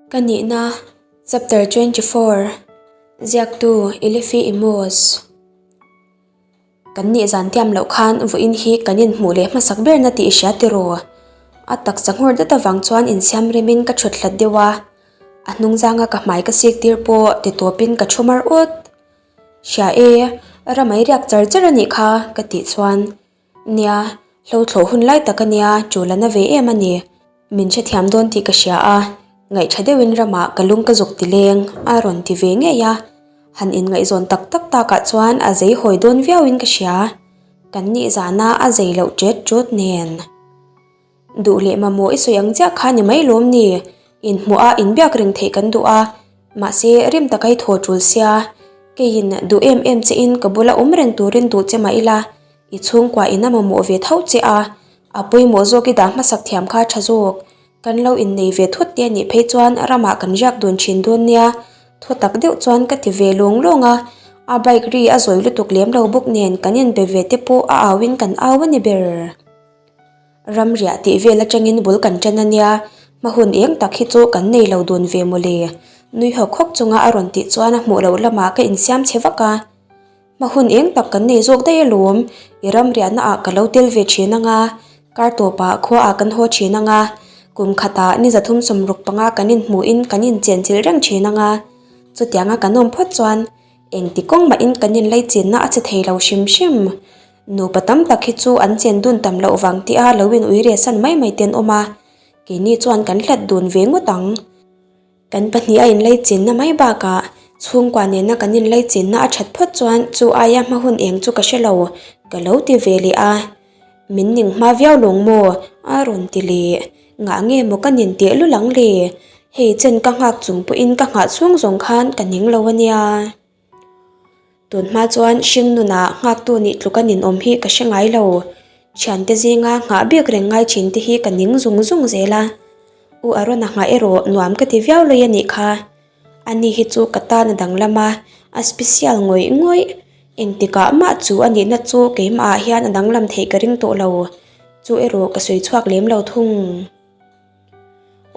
Ka nihna, Chapter 24, Ziaktu Elifi Emos. Kan nih zan tiam loh khan vawiin hi kan inhmuh leh hmasak berna tih i hria tiraw? A taksa nghawr dat avang chuan insiam remin ka thut hlat deuh a, a hnung zanga ka hmai ka sik tir pawh ti tawpin ka thu mar ut. Hria e, ramai riak char char a nih kha ka tih chuan Nia, hlo thlawh hun lai tak a nia, tul a na ve em a ni. Min hrethiam dawn tih ka hria a, ngaihtha deuhin ramah ka lung ka zuk ti leng a rawn ti ve ngei a. Han inngaihzawn tak tak takah chuan a zei hawi dawn viauin ka hria. Kan nih zana a zei loh ṭet ṭut nen. Duh leh mamawh i sawi ang chiah kha ni mai lawm ni? Inhmuh a inbiak reng theih kan duh a, mahse rim taka i thaw tul sia. Keiin duh em em che in ka bula awm reng turin duh che mah ila, i chhungkua in a mamawh ve tho che a, a pawimawh zawk i dah hmasak thiam kha tha zawk. Kan lo innei ve thut te anih phei chuan ramah kan riak dun thin dawn nia. Thaw tak deuh chuan ka ti ve lawng lawng a, a bike ri a zawi lutuk lem lo bawk nen kan inbe ve te pawh a au in kan au a ni ber. Ramriah tih vel atangin bul kan tan a nia, hma hun eng tak hi chu kan nei lo dun ve mawle. Nui hawk hawk chunga a rawn tih chuan a hmuh loh lamah ka insiam chhe vak a. Hma hun eng tak kan nei zawk daih alawm, i ramriahna ah ka lo tel ve thin anga, kar tawpah khua ah kan haw thin anga, kum khatah ni 365 kan inhmuhin kan inchenchilh reng thin anga, chutianga kan awm phawt chuan engti kawng mahin kan inlaichinna a che thei lo hrim hrim. Nupa tam tak hi chu an chen dun tam loh vang tih a lo in ui reh san mai mai te an awm a, keini chuan kan hlat dun ve ngawt ang. Kan pahniha inlei chenna mai bakah chhungkua nena kan inlei chenna a that phawt chuan chu aia hma hun eng chu ka hre lo, ka lo ti ve leh a. Min ning hma viau lawng maw? a rawn ti leh. Ngah nge maw ka nin teh lul ang le? Hei chen ka nghak chung pawhin ka nghah chhung zawng khan ka ning lo a nia. Tun hma chuan hring nunah nghaktu nih tluk a ninawm hi ka hre ngai lo. Thiante zinga nghah bik reng ngai thin te hi ka ning zung zung zel a. U Arona nghah erawh nuam ka ti viau lawih a nih kha. Ani hi chu ka tan a danglam a, a special ngawih ngawih. Engtikah mah chu a nihna chu keimahah hian a danglam theih ka ring tawh lo. Chu erawh ka sawi chhuak lem lo thung.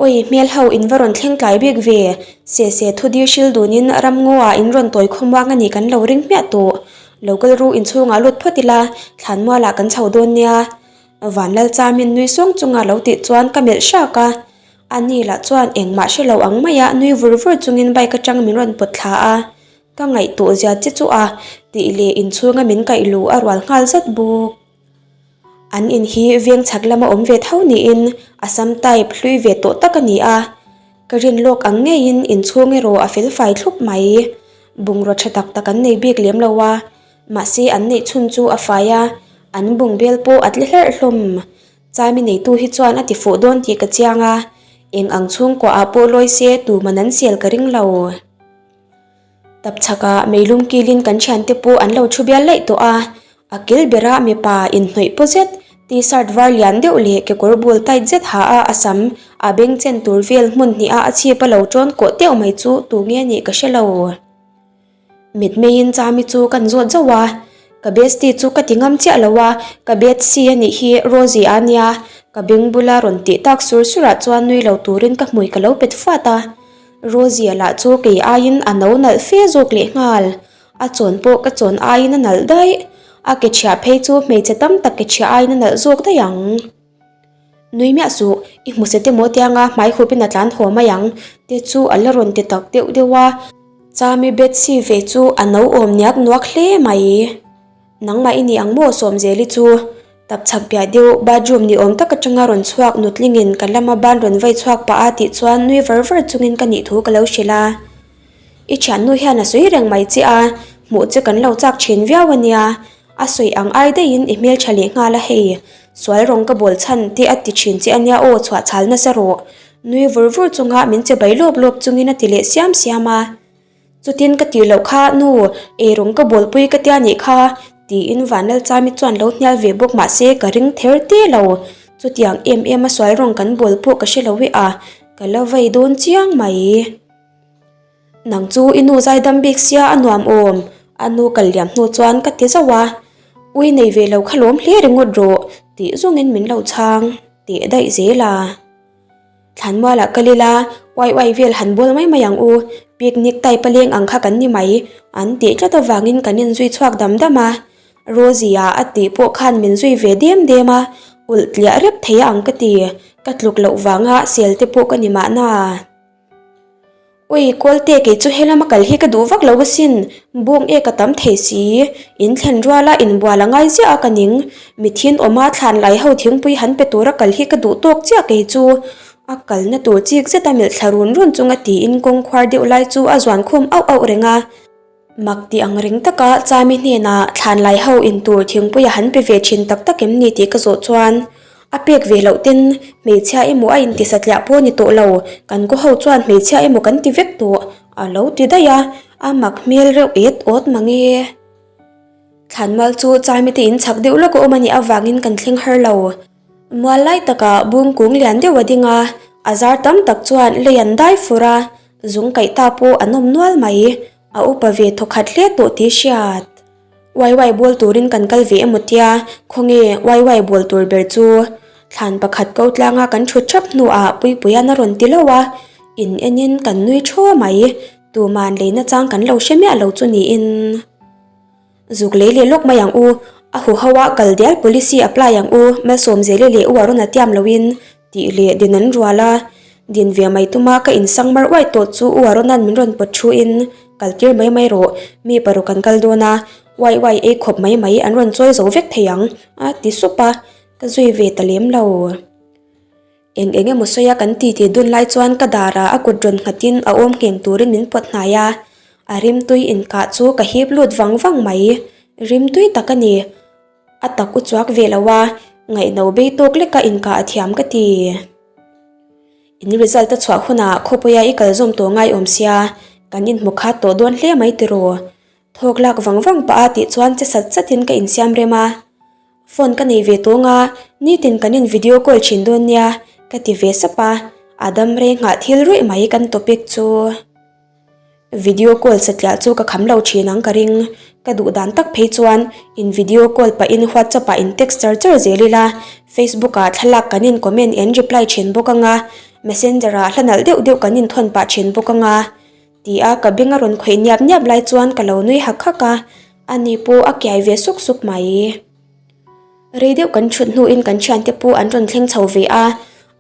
Awi, hmel ho in va rawn thleng tlai bik ve, se se thu dir hril dunin ramngaw ah in rawn tawi khawmuang a nih kan lo ring hmiah tawh. Lo kal ru inchhungah lut phawt ila, thlanmual ah kan chho dawn nia. Vanlal Chamin nui sawng chunga lo tih chuan ka melh hrak a. Ani lah chuan engmah hre lo ang maia nui vur vur chungin bike atang min rawn pawt thla a. Ka ngaihtuah zia che chu a, tih leh inchhunga min kaih luh a rual nghal zat bawk. An in hi veng chhak lama awm ve tho niin Assam type hlui ve tawh tak a ni a, ka rin lawk ang ngeiin inchhung erawh a fel fai thlup mai. Bungraw tha tak tak an nei bik lem lo a, mahse an neih chhun chu a fai a, an bungbel pawh a tle hlerh hlawm. Chami neitu hi chuan a ti fuh dawn tih ka chiang a, eng ang chhungkua ah pawh lawi se tuman an sel ka ring lo. Tapchhakah meilum kilin kan thiante pawh an lo thu bial laih tawh a, a kil berah mipa inhnawih paw zet, t-shirt var lian deuh leh kekawr bul tight zet ha a a sam a beng chen tur vel hmun hnih a a chhip a lo tawn kawh teuh mai chu tu nge nih ka hre lo. Mitmeiin Chami chu kan zawt zauh a, ka bestie chu ka ti ngam chiah lo a, ka Betsy a nih hi Rosie a nia, ka beng bula rawn tih tak sur surah chuan nui lo turin ka hmui ka lo pet fuat a. Rosie lah chu kei aiin a no nalh fe zawk leh nghal. A chawn pawh ka chawn aiin a nalh daih. A ke chhiah phei chu hmeichhe tam tak ke chhiah aiin a nalh zawk daih ang. Nui miah suh, i hmu se te maw tianga hmai hupin a tlan haw mai ang te chu a la rawn ti tak deuh deuh a. Chami Betsy ve chu a no awm niak nuak hle mai. Nangmah i ni ang maw Sawmzeli chu? Tapchhak piah deuh bathroom ni awm tak atanga rawn chhuak nutlingin ka lama ban rawn vai chhuak pah a tih chuan nui var var chungin ka nih thu ka lo hrilh a. I thiannu hian a sawi reng mai che a, hmuh che kan lo chak thin viau a nia. A sawi ang ai daihin i hmeltha leh nghal a hei, sual rawng ka bawl chhan te a ti thin che a nia aw chhuah chhal nasa rawh. Nui vur vur chunga min che bai lawp lawp chungin a ti leh siam siam a. Chutin ka tih loh kha nu, eirawng ka bawlpui ka tia nih kha, tiin Vanlalchami chuan lo hnial ve bawk mah se ka ring ther te lo. Chutiang em em a sual rawng kan bawl pawh ka hre lo e a, ka la vei dawn chiang mai. Nang chu i nu zaidam bik sia a nuam awm, a nu kal liam hnu chuan ka ti zauh a, ui nei ve lo kha lawm hle ringawt rawh tih zawngin min lo chhang teh daih zel a. Thlanmualah kal ila, Uai uai vel han bawl mai mai ang u, picnic type a leng ang kha kan ni mai, an tih tlat avangin kan inzui chhuak dam dam a. Rosie-a a tih pawh khan min zui ve dem dem a, ulh tliah rep thei a ang ka ti, ka tluk loh vanga sel te pawh ka ni mahna. Ui, Kawlte kei chu helama kal hi ka duh vak lo asin, bawng e ka tam thei si, in thlen ruala inbual a ngai ziah a ka ning, mithin awma thlan lai ho thingpui han pe tura kal hi ka duh tawk chiah kei chu, a kalna tur chik zeta milh thla run run chunga tiin kawng khuar deuh lai chu a zuan khum auh auh reng a. Mak tih ang reng taka Chami hnenah thlan lai ho in tur thingpui a han pe ve thin tak tak em ni tih ka zawh chuan a pek ve loh ten hmeichhia emaw a inti satliah pawh ni tawh lo, kan khaw ho chuan hmeichhia emaw kan ti vek tawh a lo ti daih a, a mak hmel reuh et awt mang e. Thlanmual chu Chami te in chhak deuh lawk a awm a nih avangin kan thleng har lo. Mual lai takah bung kung lian deuh a ding a, a zar tam tak chuan lei an dai fur a, zung kaih ta pawh an awm nual mai. A upa ve thawkhat hle tawh tih hriat. Waiwai bawl turin kan kal ve emaw tia, khawnge waiwai bawl tur ber chu? Thlan pakhat ko tlanga kan thut thap hnuah Puipuia'n a rawn ti lo a, in enin kan nui thaw mai, tuman leina chang kan lo hre miah lo chu niin. Zuk lei leh lawk mai ang u, a huho a kal dial policy apply ang u, Malsawmzeli leh u a rawn a tiam loin tih leh din an rual a, din ve mai tuma ka insang mar uai tawh chu u Arona'n min rawn pawt thu in kal tir mai mai rawh, mi paruk an kal dawn a, uai uai ei khawp mai mai an rawn chawi zo vek thei ang a ti sup a, ka zui ve ta lem lo. Eng eng emaw sawi a kan ti ti dun lai chuan ka darah a kut rawn nghatin a awm ngheng turin min pawt hnai a, a rimtui inkah chu ka hip lut vang vang mai, rimtui tak a ni. A tak u chuak ve lo a, ngaihno bei tawk leka inkah a thiam ka ti. In result a chhuah hunah khawpuia i kal zawm tawh ngai awm sia, kan inhmu khat tawh dawn hle mai tiraw. Thawk lak vang vang pah a tih chuan che sat satin ka insiam rem a. Phone ka nei ve tawng a, nitin kan in video call thin dawn nia, ka ti ve sap a, a dam rei nghah thil ruih mai kan topic chu. Video call satliah chu ka kham lo thin ang ka ring, ka duh dan tak phei chuan in video call pahin whatsapp ah in text char char zel ila, facebook ah thlalak kan in comment and reply thin bawk anga, messenger ah hla nalh deuh deuh kan in thawn pah thin bawk anga. Ti a ka beng a rawn khawih niap niap lai chuan ka lo nui hak hak a, ani pawh a kiai ve suk suk mai. Rei deuh kan thut hnuin kan thiante pawh an rawn thleng chho ve a,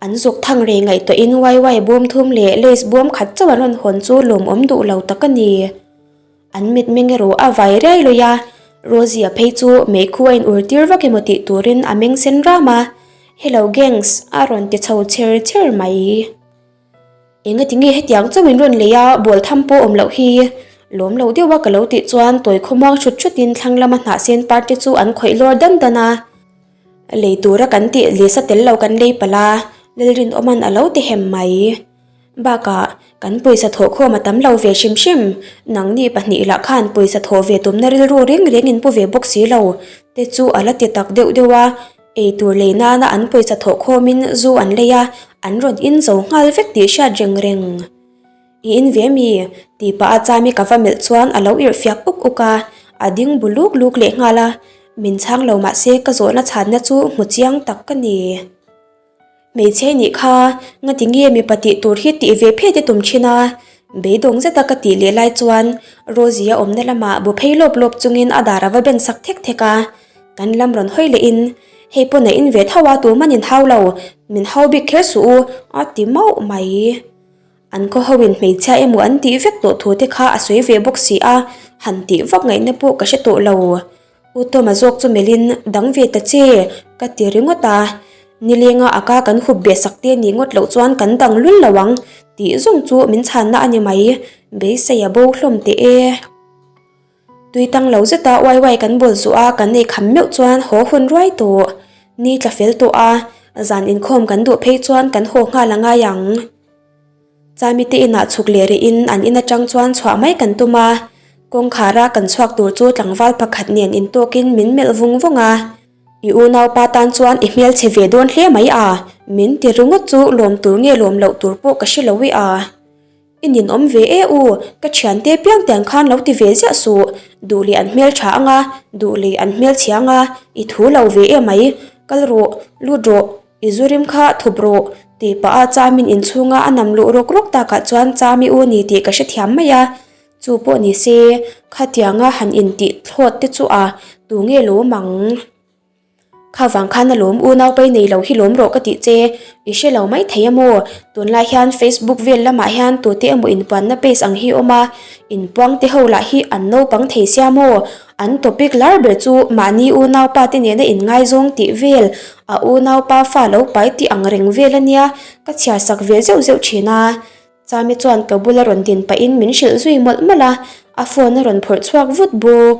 an zuk thang rei ngaihtuahin waiwai bawm thum leh lace bawm khat chauh an rawn hawn chu lawmawm duh lo tak a ni. An mitmeng erawh a vai riai lawih a, Rosie-a phei chu meikhu a in ur tir vak emaw tih turin a meng sen ram a, Hello gangs a rawn ti chho chher chher mai. Engati nge hetiang chauh in rawn lei a, bawl tham pawh awm loh hi? Lawm lo deuh a ka lo tih chuan tawi khawmuang hrut hrut in thlang lama hnah sen par te chu an khawih lawr dan dan a. Lei tura kan tih lisa tel lo kan lei palh a, Lalrinawma'n a lo ti hem mai. Bakah, kan pawisa thawh khawm a tam lo ve hrim hrim, nangni pahnih lah khan pawisa thawh ve tumna rilru reng reng in pu ve bawk si lo te chu a la ti tak deuh deuh a. Ei tur lei nana an pawisa thawh khawmin zu an lei a, an rawn in zo nghal vek tih hriat reng reng. I in ve mi? tih pah a chami ka va melh chuan a lo irh fiak uk uk a, a ding bu luk luk leh nghal a, min chhang lo mah se ka zawhna chhanna chu hmu chiang tak ka ni. Hmeichhe nih kha ngati nge mipa tih tur hi tih ve phet i tum thin a, beidawng zeta ka tih leh lai chuan Rosie a awmna lamah bu phei lawp lawp chungin a dar a va ben sak thek thek a. Kan lam rawn hawi leh in, Hei pawn a in ve tho a, tuman in hau lo, min hau bik kher suh u, a ti mauh mai. An khaw ho in hmeichhia emaw an tih vek tawh thu te kha a sawi ve bawk si a, han tih vak ngaihna pawh ka hre tawh lo. U Tawma zawk chu melh in, Dang ve ta che, ka ti ringawt a. Nilenga a ka kan hup beh sak te nih ngawt loh chuan kan dang lul lo ang, tih zawng chu min chhanna a ni mai. Beisei a bo hlawm teh e. Tui tang lo zeta uai uai kan bawl zuh a, kan ei kham meuh chuan haw hun ruai tawh. Ni tla fel tawh a, zan inkhawm kan duh phei chuan kan haw nghal a ngai ang. Chami te inah chhuk leh rih in an in atang chuan chhuah mai kan tum a, kawngkhara kan chhuak tur chu tlangval pakhat nen intawkin min melh vung vung a. I unaupa tan chuan i hmelchhe ve dawn hle mai a, min ti ringawt chu lawm tur nge lawm loh tur pawh ka hre lo i a. I ninawm ve e u, ka thiante piang tiang khan lo ti ve ziah suh, duh leh an hmel tha anga, duh leh an hmel chhia anga, i thu lo ve e mai, kal rawh, lut rawh, i zu rim kha thup rawh. Tih pah a Chamin inchhunga a nam luh rawk rawk takah chuan Chami u ni tih ka hrethiam mai a. Chu pawh ni se, khatianga han intih thlawt te chu a tu nge lawm ang? Kha vang khan a lawm unau pai nei lo hi lawm rawh ka tih che, i hre lo mai thei a maw? Tunlai hian Facebook vel lamah hian tute emaw inpuanna page ang hi awm a, inpuang te ho lah hi an naupang thei sia maw? An topic lar ber chu mahni unaupa te nena inngaizawng tih vel, a unaupa fa lo pai tih ang reng vel a nia, ka chhiar sak ve zeuh zeuh thin a. Chami chuan ka bula rawn din pahin min hrilh zui mawlh mawlh a, a phone a rawn phawrh chhuak vut bawk.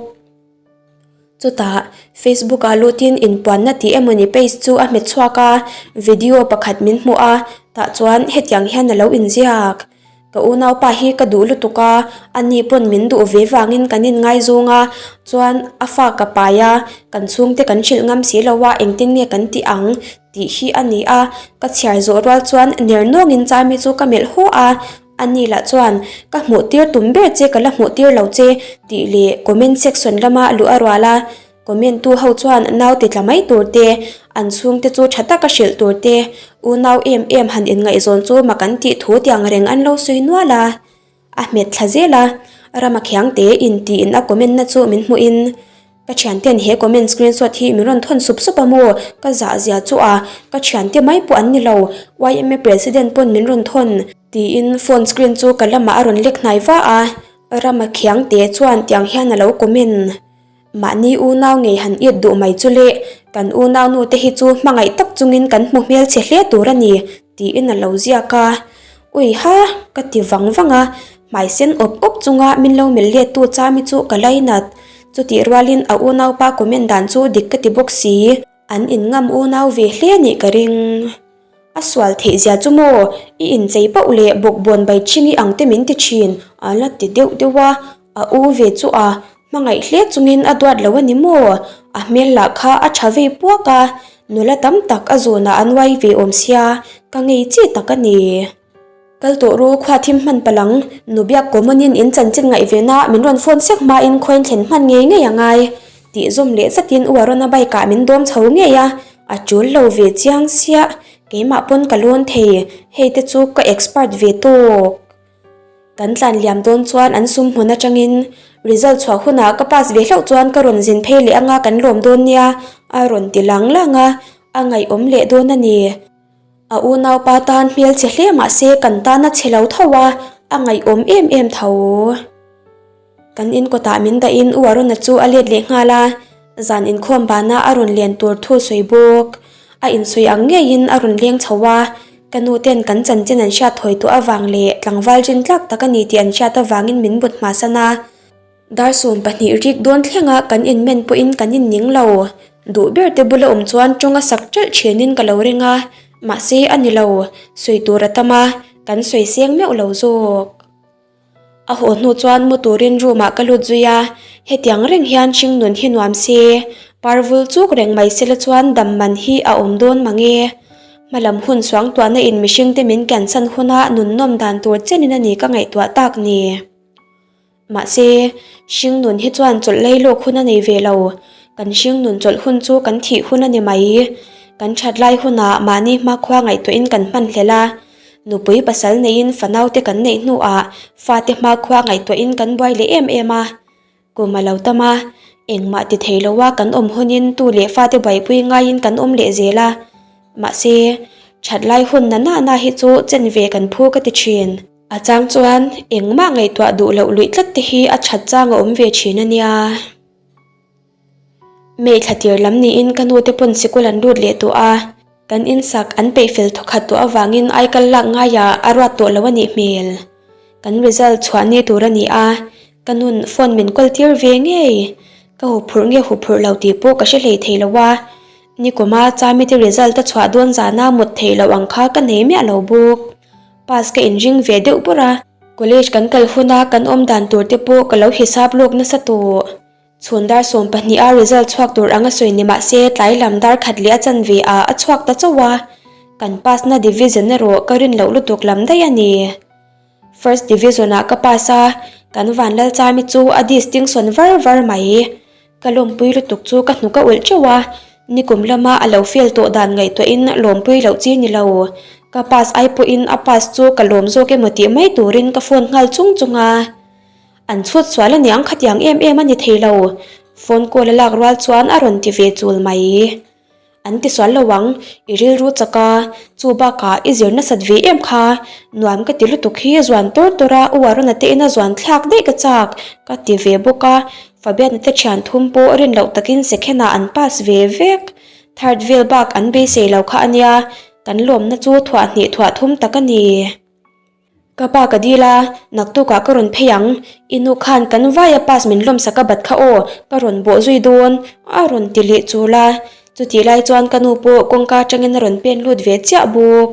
Chutah, Facebook-ah lutin inpuanna tih emawni page chu a hmet chhuak a, video pakhat min hmuh a, tah chuan hetiang hian a lo inziak. Ka unaupa hi ka duh lutuk a, ani pawn min duh ve vangin kan inngaizawng a, chuan a fa ka pai a, kan chhungte kan hrilh ngam si lo a, engtin nge kan tih ang tih hi a ni a, ka chhiar zawh rual chuan ner nawngin Chami chu ka melh haw a, ani lah chuan ka hmuh tir tum ber che ka la hmuh tir lo che tih leh comment section lama luh a rual a, comment tu ho chuan nau ti tla mai tur te, an chhungte chu tha taka hrilh tur te, unau em em han inngaihzawn chu mak an tih thu tiang reng an lo sawi nual a. A hmet thla zel a, Rama Khiangte in tiin a comment na chu min hmuh in, Ka thianten he comment screenshot hi min rawn thawn sup sup a maw? Ka zah zia chu a, ka thiante mai pawh an ni lo, yma president pawn min rawn thawn. Tiin phone screen chu ka lamah a rawn lek hnai va a, Rama Khiangte chuan tiang hian a lo comment. Mahni unau ngei han it duh mai chu le, kan unau nu te hi chu hmangaih tak chungin kan hmu hmel chhe hle tur a ni, tiin a lo ziak a. Ui ha, ka ti vang vang a, hmai sen awp awp chunga min lo melh let tu Chami chu ka lainat. Chutih rualin a unaupa comment dan chu dik ka ti bawk si. An inngam unau ve hle a nih ka ring. A sual theih zia chu maw, i inchei pauh leh bawkbawn bai thin i ang te min ti thin, a la ti deuh deuh a, a u ve chu a hmangaih hle chungin a duat lo a ni maw? A hmel lah kha a tha vei puak a, nula tam tak a zawnah an uai ve awm sia, ka ngei chi tak a ni. Kal tawh ru, khua thim hman palh ang. Nu biak common in in chanchin ngaih ve na min rawn phone sek hmain khawiin thlen hman ngei ngei a ngai. Tih zawm leh zatin u Arona bike ah min dawm chho ngei a, a tul lo ve chiang siah. Keimah pawn ka lawn thei, hei te chu ka expert ve tawk. Kan tlan liam dawn chuan an sum hmun atangin result chhuah hunah ka pass ve hlauh chuan ka rawn zin phei leh anga kan lawm dawn nia a rawn ti lang lang a, a ngaihawm leh dawn a ni. A unaupa tan hmel chhe hle mah se kan tan a chhe lo tho a, a ngaihawm em em tho. Kan in kawtah min dahin U Arona chu a let leh nghal a, zan inkhawm bana a rawn len tur thu sawi bawk. A insawi ang ngeiin a rawn leng chho a, ka nu ten kan chanchin an hriat thawi tawh avang leh tlangval rin tlak tak a ni tih an hriat avangin min but hmasan a. Dar 12 rik dawn thlenga kan inmen pawhin kan inning lo. Duh ber te bula awm chuan tawng a sak ṭalh ṭhinin ka lo ring a, mahse a ni lo, sawi tur a tam a, kan sawi seng meuh lo zawk. A haw hnu chuan mu turin room ah ka lut zui a, hetiang reng hian hringnun hi nuam se, parvul chuk reng mai sela chuan dam man hi a awm dawn mange. Hmalam hun suangtuahna in mihringte min kiansan huna nunnawm dan tur chenin a ni ka ngaihtuah tak ni. Mahse, hringnun hi chuan chawlh lei lawk hun a nei ve lo. Kan hringnun chawlh hun chu kan thih hun a ni mai. Kan that lai hunah mahni hmakhua ngaihtuahin kan hman hlel a. Nupui pasal neiin fanaute kan neih hnuah fate hmakhua ngaihtuahin kan buai leh em em a. Kum a lo tam a, engmah ti thei loa kan awm hunin tu leh fate buaipui ngaiin kan awm leh zel a. Mahse, that lai hun na na na hi chu chen ve kan phu ka ti thin. A chang chuan engmah ngaihtuah duh loh luih tlat te hi a that chang a awm ve thin a nia. May thla tir lam niin ka nu te pawn sikul an lut leh tawh a, kan insak an peih fel thawkhat tawh avangin aikal lak ngaiah a ruat tawh lo a nih hmel. Kan result chhuah ni tur a ni a, ka nun phone min kawl tir ve ngei. Ka huphurh nge huphurh lo tih pawh ka hre hlei thei lo a, nikuma Chamite result a chhuah dawn zana mut theih loh ang kha ka nei miah lo bawk. Pass ka inring ve deuh bawrh a, college kan kal huna kan awm dan tur te pawh ka lo hisap lawk nasa tawh. Chhun dar 12 a result chhuak tur anga sawi ni mah se tlai lam dar khat leh a chanve ah a chhuak ta chauh a, kan pass na division erawh ka rin loh lutuk lam daih a ni. First division ah ka pass a, kan Vanlalchami chu a distinction var var mai. Ka lawmpui lutuk chu ka hnuk a ulh teuh a, nikum lama a lo fail tawh dan ngaihtuahin lawmpui loh chi ni lo. Ka pass ai pawhin a pass chu ka lawm zawk emaw tih mai turin ka phone nghal chung chung a. An chhut sual aniang khatiang em em a ni thei lo, phone call a lak rual chuan a rawn ti ve chul mai. An ti sual lo ang, i rilru chak a, chu bakah i zir nasat ve em kha, nuam ka ti lutuk hi zuan tawr tawr a, u Arona te ina zuan thlak daih ka chak, ka ti ve bawk a, Fabiana te thian thum pawh rin loh takin second ah an pass ve vek, third vel bak an beisei lo kha ania, kan lawmna chu thuah hnih thuah thum tak a ni. Ka pa ka dil a, naktukah ka rawn phei ang, i nu khan kan vaia pass min lawmsak a bat kha aw, ka rawn bawh zui dawn, a rawn ti leh chul a. Chutih lai chuan ka nu pawh kawngka atangin a rawn pen lut ve chiah bawk.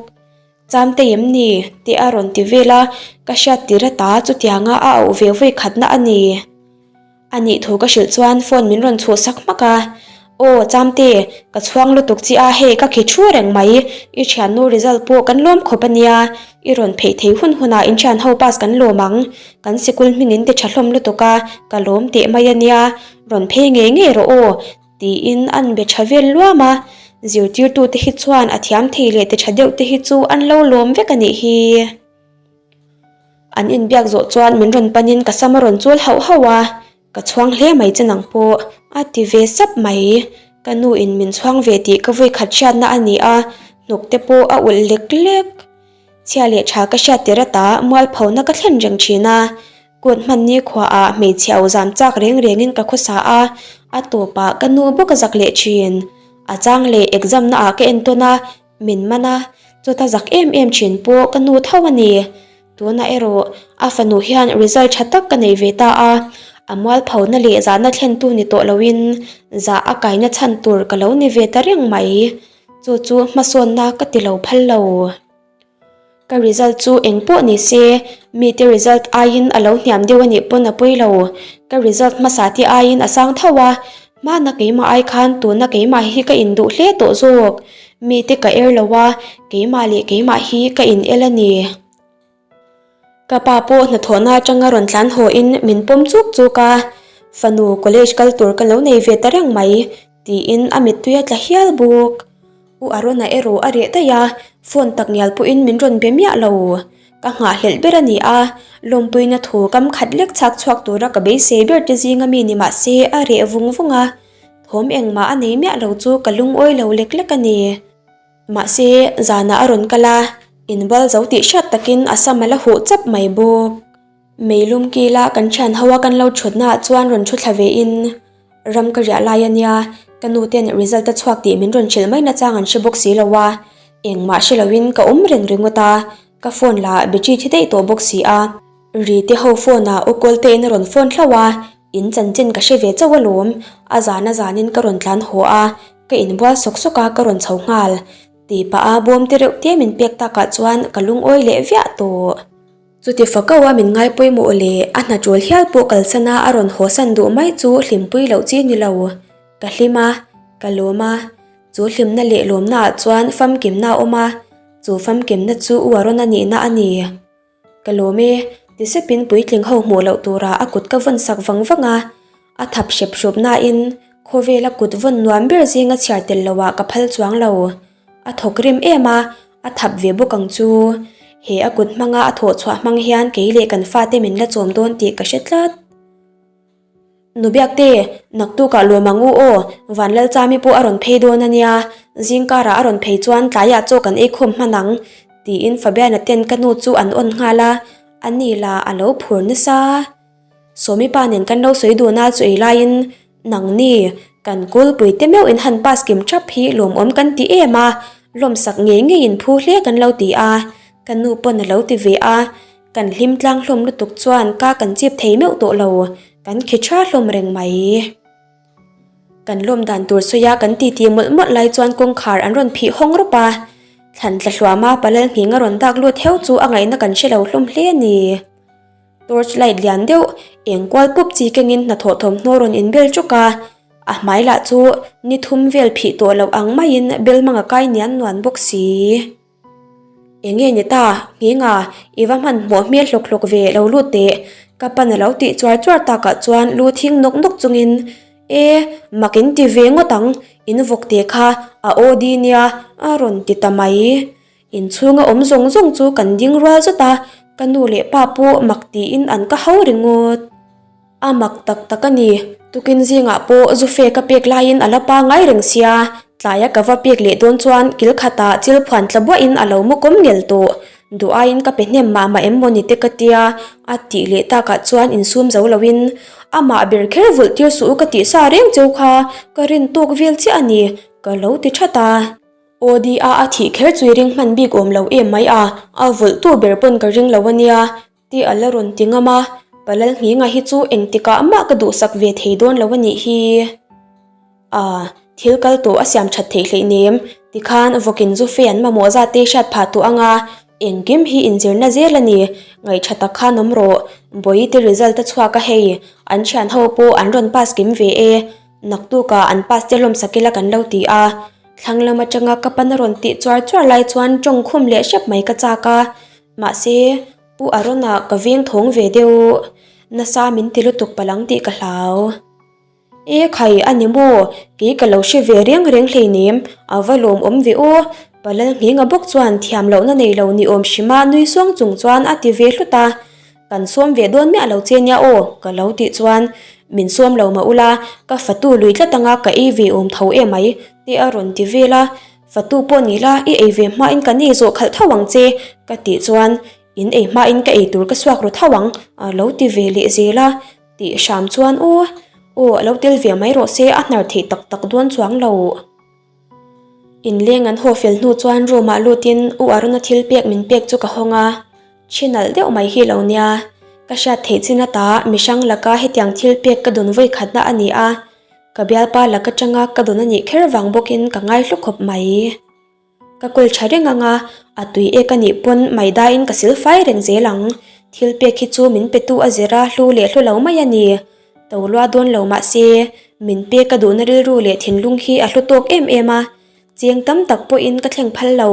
Chamtei em ni? tih a rawn ti vel a, ka hriat tir ata chutianga a auh ve vawi khatna a ni. A nih thu ka hrilh chuan phone min rawn chhuh sak hmak a, Aw Chamte, ka chhuang lutuk chi a hei ka khi thu reng mai, i thiannu result pawh kan lawm khawp a nia, i rawn pheih thei hun hunah in thian ho pass kan lawm ang, kan sikul hming in ti tha hlawm lutuk a, ka lawm teh mai a nia, rawn phei ngei ngei rawh aw, tiin an be tha vel luam a, zirtirtute hi chuan a thiam thei leh ti tha deuh te hi chu an lo lawm vek a nih hi. An inbiak zawh chuan min rawn panin ka sam a rawn chul hauh hauh a, ka chhuang hle mai che nang pawh a ti ve sap mai. Ka nu in min chhuang ve tih ka vawi khat hriatna a ni a, hnuk te pawh a ulh lek lek. Chhia leh tha ka hriat tir ata mualphona ka thlen reng thin a, kut hman ni khuaah hmeichhe au zam chak reng rengin ka khawsa a, a tawpah ka nu bawk a zak leh thin. A chang leh exam naah ka entawn a, Min man a, chawta zak em em thin pawh ka nu tho a ni. Tunah erawh a fanu hian result tha tak ka nei ve ta a, a mualphona leh zahna thlentu ni tawh loin zah a kaina chhan tur ka lo ni ve ta reng mai. Chu chu hmasawnna ka ti lo phal lo. Ka result chu eng pawh ni se, mite result aiin a lo hniam deuh a nih pawn a pawi lo. Ka result hmasa te aiin a sang tho a, hmana keimah ai khan tuna keimah hi ka induh hle tawh zawk. Mite ka er lo a, keimah leh keimah hi ka in el a ni. Ka pa pawh hnathawhna atanga rawn tlan haw in min pawm chuk chuk a, fanu college kal tur ka lo nei ve ta reng mai tiin a mittui a tla hial bawk. U Arona erawh a reh daih a, phone tak ngial pawhin min rawn be miah lo. Ka nghahhlelh ber a ni a, lawmpuina thu kam khat lek chhak chhuak tura ka beisei ber te zinga mi ni mah se a reh vung vung a, thawm engmah a nei miah lo chu ka lungawi lo lek lek a ni. Mahse, zanah a rawn kal a, inbual zo tih hriat takin a sam a la huh chap mai bawk. Meilum kila kan thian ho a kan lo thutnaah chuan rawn thu thla vein, Ram ka riah lai a nia, ka nu ten result a chhuak tih min rawn hrilh mai nachang an hre bawk si lo a, engmah hre loin ka awm reng ringawt a, ka phone lah battery thi daih tawh bawk si a. Ri te ho phone ah u Kawlte in a rawn phone hlauh a, in chanchin ka hre ve chauh alawm, a zan a zanin ka rawn tlan haw a, ka inbual sawk sawk a ka rawn chho nghal, tih pah a bawm te reuh te min pek takah chuan ka lungawi leh viah tawh. Chuti fako a min ngai pawimawh leh a hna tul hial pawh kalsan a a rawn haw san duh mai chu hlimpui loh chi ni lo. Ka hlim a, ka lawm a, chu hlimna leh lawmna ah chuan famkimna a awm a, chu famkimna chu u a rawn a nihna a ni. Ka lawm e, ti sepin puitling ho hmuh loh turah a kut ka vawn sak vang vang a, a thap hrep hrup nain khawvela kut vawn nuam ber zinga chhiar tel loah ka phal chuang lo. A thawk rim em a, a thap ve bawk ang chu. He a kut hmanga a thawh chhuah hmang hian kei leh kan fate min la chawm dawn tih ka hre tlat. Nubiakte, naktukah lawm ang u aw, Vanlalchami pawh a rawn phei dawn a nia, zingkarah a rawn phei chuan tlaiah chaw kan eikhawm hman ang, tiin Fabiana ten ka nu chu an awn nghal a, a ni la a lo phur nasa. Sawmi pa nen kan lo sawi dun a chu ei laiin nangni kan kulpui te meuh in han pass kim thap hi lawmawm kan ti em a, lawmsak ngei ngei in phu hle kan lo ti a, ka nu pawn a lo ti ve a, kan hlim tlang hlawm lutuk chuan ka kan chip thei meuh tawh lo, kan khi tha hlawm reng mai. Kan lawm dan tur sawi a kan titi mawlh mawlh lai chuan kawngkhar an rawn phih hawng rawp a, thlan tla hluam a palal nghing a rawn dak lut heu chu a ngaihna kan hre lo hlawm hle a ni. Torch light lian deuh eng kual pup chi kengin hnathawh thawmhnaw rawn inbel ṭawk a, a hmai lah chu ni thum vel phih tawh loh ang maiin bel hmang a kai nian nuan bawk si. Enge ni ta, Nghinga, i va hmanhmawh hmel hlawk hlawk ve lo lut teh, ka pan a lo tih chuar chuar takah chuan lu thing nawk nawk chungin, E, mak in ti ve ngawt ang, in vawk teh kha a aw di nia, a rawn ti ta mai. Inchhunga awm zawng zawng chu kan ding rual zut a, ka nu leh pa pawh mak tiin an ka hau ringawt. A mak tak tak a ni, tukin zingah pawh zu fe ka pek laiin a la pangai reng sia, tlaia ka va pek leh dawn chuan kil khatah chil phuan tla buahin a lo mu kawm ngel tawh. Duh aiin ka pe hnem mah mah em maw ni te ka tia, a tih leh takah chuan insum zo loin, Amah ber kher vulh tir suh u ka tih sa reng cheu kha, ka rin tawk vel chiah a ni, ka lo ti that a. ODA a thih kher chu i ring hman bik awm lo em mai a, a vulh tu ber pawn ka ring lo a nia, tih a la rawn ti ngam a, Palal Nghinga hi chu engtikah mah ka duhsak ve thei dawn lo a nih hi. A, thil kal tawh a siam that theih hleihnem, tikhan vawkin zu fe an mamawh zat te hriat phah tawh ang a, engkim hi inzirna zel a ni, ngaihṭha tak khan awm rawh, Bawihte result a chhuak a hei, an thian ho pawh an rawn pass kim ve e, naktukah an pass te hlawm sak ila kan lo ti a, thlang lam aṭanga ka pan a rawn tih chuar chuar lai chuan ṭawng khum leh hrep mai ka chak a, mahse, Pu Arona ka veng thawng ve deuh, nasa min ti lutuk palh ang tih ka hlau. E khai a ni maw, kei ka lo hre ve reng reng hleinem, a va lawmawm ve aw, Palal Nghinga bawk chuan thiam lohna nei lo ni awm hrima nui suang chung chuan a ti ve hlut a, Kan sawm ve dawn miah lo che nia aw, ka lo tih chuan min sawm lo mah ula, ka fatu lui tlat anga ka ei ve awm tho emai, te a rawn ti vel a, Fatu pawh ni la, i ei ve hmain kan ei zawh khalh tho ang che, ka tih chuan in ei hmain ka ei tur ka suak ru tho ang, a lo ti ve leh zel a. Tih hram chuan aw, aw a lo tel ve mai rawh se a hnar theih tak tak dawn chuang lo. Inleng an haw fel hnu chuan room ah lutin U Aruna thil pek min pek chu ka hawng a, thi nalh deuh mai hi lo nia. Ka hriat theih chin ata mihrang laka hetiang thil pek ka dawn vawi khatna a ni a, ka bialpa lak atanga ka dawn a nih kher vang bawkin ka ngaihlu khawp mai. Ka kawl tha reng ang a, a tui ek a nih pawn maidain ka sil fai reng zel ang. Thil pek hi chu min petu a zir a, hlu leh hlu lo mai a ni. To lua dawn lo mah se, min pek a duhna rilru leh thinlung hi a hlu tawk em em a, cheng tam tak pawhin ka thleng phal lo.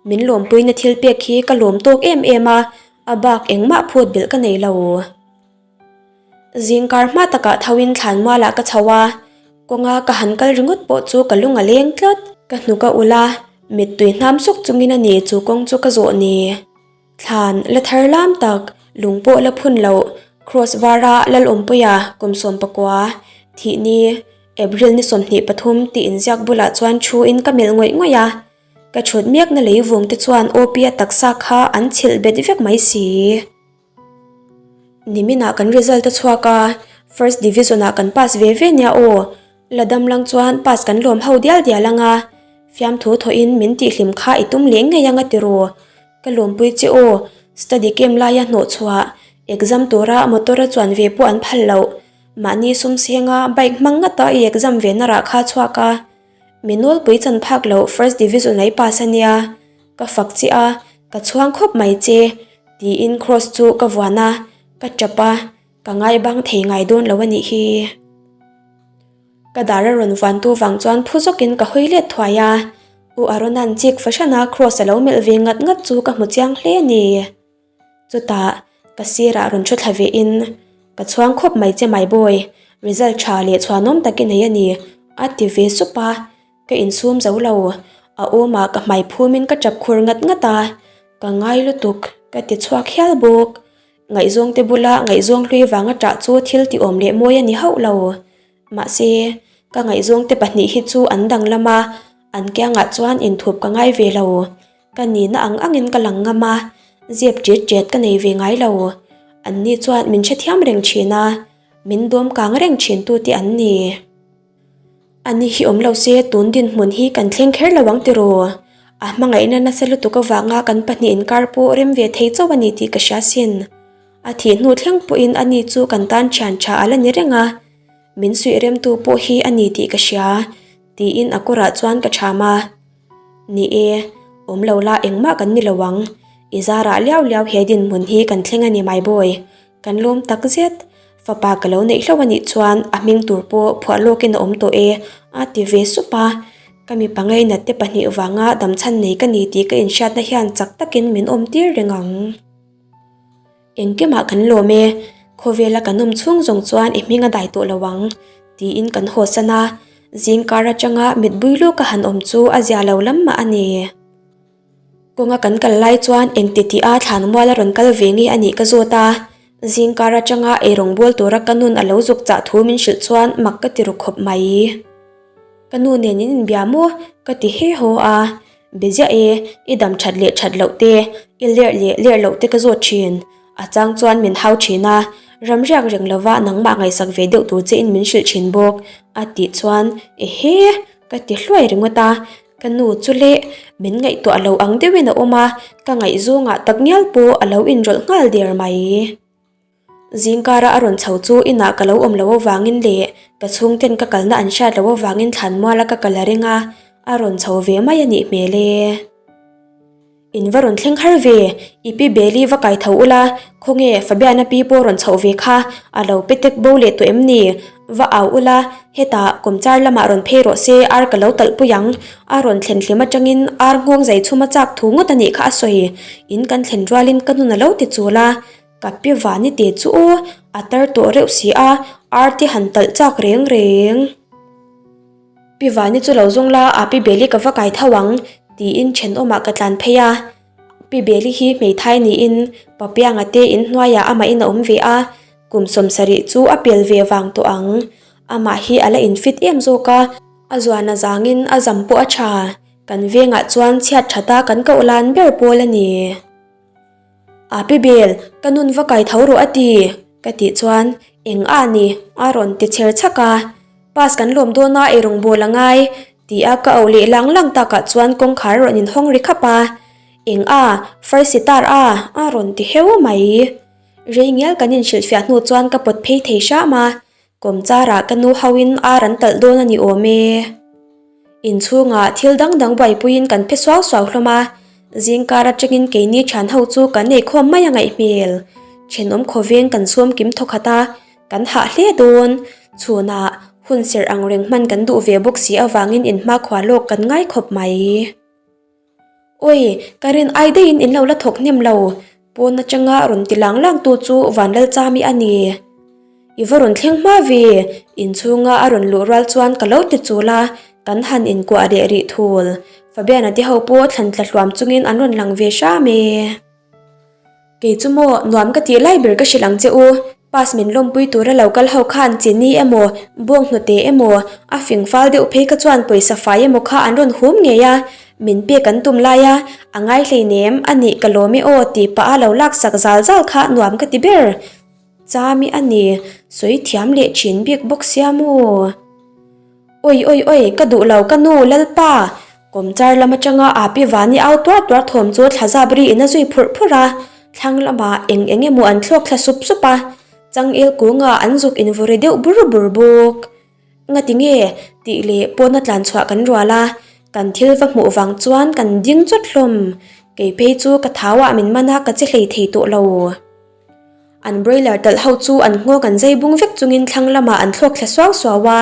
Min lawmpuina thil pek hi ka lawm tawk em em a, a bak engmah phut belh ka nei lo. Zingkar hma takah thoin thlanmualah ka chho a, kawnga ka han kal ringawt pawh chu ka lung a leng tlat. Ka hnuk a ulh a, mittui hnam suk chungin a ni chu kawng chu ka zawh ni. Thlan la thar lam tak, lung pawh la phun loh, Kraws vara Lalawmpuia kum 19, thih ni, April ni 23 tih inziak bulah chuan thuin ka melh ngawih ngawih a. Ka thut miakna lei vung te chuan Awpia taksa kha an chhilh bet vek mai si. Niminah kan result a chhuak a, first division ah kan pass ve ve nia aw. La dam lang chuan pass kan lawm ho dial dial ang a, fiamthu thawhin min tihhlim kha i tum leh ngei ang a ti ru. Ka lawmpui che aw, study camp laia hnawh chhuah, exam tura motor a chuan ve pawh an phal loh. Mahni sum senga bike hmang ngata i exam ve na rah kha a chhuak a. Mi nawlpui chan phak loh first division a i pass a nia. Ka fak che a, ka chhuang khawp mai che, tiin Kross chu ka vuan a, ka tap a, ka ngai bang thei ngai dawn lo a nih hi. Ka dar a rawn vuantu vang chuan phu zawkin ka hawi let thuai a, U Arona'n chik fahran a Kross a lo melh ve ngat ngat chu ka hmu chiang hle a ni. Chutah, ka sirah rawn thu thla vehin, Ka chhuang khawp mai che my boy, result tha leh chhuanawm tak i nei a ni, a ti ve sup a. Ka insum zo lo, a awmah ka hmai phumin ka tap khur ngat ngat a, ka ngai lutuk, ka ti chhuak hial bawk. Ngaihzawngte bula ngaihzawng hlui vanga ṭah chu thil ti awm leh mawi a ni hauh lo. Mahse, ka ngaihzawngte pahnih hi chu an danglam a, an kiangah chuan inthup ka ngai ve lo. Ka nihna ang angin ka lang ngam a, zep ṭet ṭet ka nei ve ngai lo. Anni chuan min hrethiam reng ṭhin a, min dawm kang reng ṭhintute an ni. Ani hi awm lo se tun dinhmun hi kan thleng kher lo ang tiraw? A hmangaihna nasa lutuk avanga kan pahnih inkar pawh rem ve thei chauh a ni tih ka hria sin. A thih hnu thleng pawhin ani chu kan tan thian tha a la ni reng a, min suih remtu pawh hi a ni tih ka hria, tiin a kawrah chuan ka cham a. Ni e, awm lo la engmah kan ni lo ang. I zarah liau liau he dinhmun hi kan thleng a ni my boy. Kan lawm tak zet. Fapa ka lo neih hlauh a nih chuan a hming tur pawh phuah lawkin a awm tawh e, a ti ve sup a. Ka mipa ngainat te pahnih vanga damchhan nei ka ni tih ka inhriatna hian chak takin min awm tir reng ang. Engkimah kan lawm e, khawvela kan awm chhung zawng chuan i hming a dai tawh lo ang, tiin kan hawsan a. Zingkar atanga mitbui lawka han awm chu a zia lo lam mah a ni. Kawnga kan kal lai chuan engti tih a thlan mual a rawn kal ve nge a nih ka zawt a, zingkar atanga eirawng bawl tura ka nun a lo zuk chah thu min hrilh chuan mak ka ti ru khawp mai. Ka nu nen in inbia maw? Ka ti he haw a, Be ziah e, i dam that leh that loh te, i lerh leh lerh loh te ka zawt thin. A chang chuan min hau thin a, ram riak reng lova nangmah ngaihsak ve deuh tur che in min hrilh thin bawk, a tih chuan ehe! Ka ti hluai ringawt a, ka nu chu leh min ngaihtuah lo ang deuhin a awm a, ka ngaihzawngah tak ngial pawh a lo inrawlh nghal der mai. Zingkara a rawn chho chu inah ka lo awm loh avangin leh ka chhungten ka kalna an hriat loh avangin thlanmuala ka kal a ring a, a rawn chho ve mai a nih hmel e. In va rawn thleng har ve, i pi Beli va kai tho ula, khawnge Fabiana pi pawh rawn chhoh ve kha, a lo pe tek bo leh tawh em ni? Va au ula, hetah kawmchar lamah rawn phei rawh se, ar ka lo talh pui ang. A rawn thlen hlim atangin ar nghawng zai chhum a chak thu ngawt a nih kha a sawi. In kan thlen rualin ka nun a lo ti chul a, ka pi vani te chu aw, a tar tawh reuh si a, ar te han talh chak reng reng. Pi Vani chu lo zawng la, a Pi Beli ka va kai tho ang, tiin thenawmah ka tlan phei a. Pi Beli hi hmeithai niin Papianga te in hnuaiah amahin a awm ve a, kum 70 chu a pel ve vang tawh ang. Amah hi a la infit em zawk a, a zuan a zangin a zam pawh a tha, kan vengah chuan chhiat thata kan koh lan ber pawl a ni. A pi Bel, ka nun va kai tho rawh a ti, ka tih chuan eng a ni a rawn ti chher chhak a. Pass kan lawm dawn a eirawng bawl a ngai, ti a ka auh leh lang lang takah chuan kawngkhar rawn inhawng ri khap a. Eng a, first sitar a, a rawn ti heu mai. Rei ngial kan inhrilhfiah hnu chuan ka pawt phei thei hram a, Kawmchar ah ka nu ho in ar an talh dawn a ni awm e. Inchhungah thil dang dang buaipuiin kan phe suau suau hlawm a, zingkar atangin keini thian ho chu kan eikhawm mai a ngaih hmel. Thenawm khawveng kan sawm kim thawkhat a, kan hah hle dawn. Chhunah hun serh ang reng hman kan duh ve bawk si avangin inhmakhua lawk kan ngai khawp mai. Awi, ka rin ai daihin in lo la thawk hnem lo, pawn atanga rawn ti lang lang tu chu Vanlalchami a ni. I va rawn thleng hma ve, inchhunga a rawn luh rual chuan ka lo ti chul a, kan han inkuah leh rih thul. Fabiana te ho pawh thlan tla hluam chungin an rawn lang ve hram e. Kei chu maw, nuam ka tih lai ber ka hrilh ang che u. Pass min lawmpui tura lo kal ho khan chini emaw, bawng hnute emaw, a fing fal deuh phei kha chuan pawisa fai emaw kha an rawn hum ngei a, min pek an tum lai a, a ngai hleinem, a nih ka lawm e aw tih pah a lo laksak zal zal kha nuam ka ti ber. Chami a ni, sawi thiam leh thin bik bawk sia maw? Oi oi oi, ka duh lo ka nu, Lalpa! Kawmchar lam atanga Api Vani au tuar tuar thawm chu thlazap ri in a zui phurh phurh a, thlang lamah eng eng emaw an thlawk thla sup sup a, changel kungah an zuk invawri deuh bur bur bawk. Ngati nge? tih leh pawna tlan chhuah kan rual a, kan thil va hmuh vang chuan kan ding chawt hlawm. Kei phei chu ka thauah min man a ka che hlei thei tawh lo. An broiler talh ho chu an nghawk an zai bung vek chungin thlang lamah an thlawk thla suau suau a,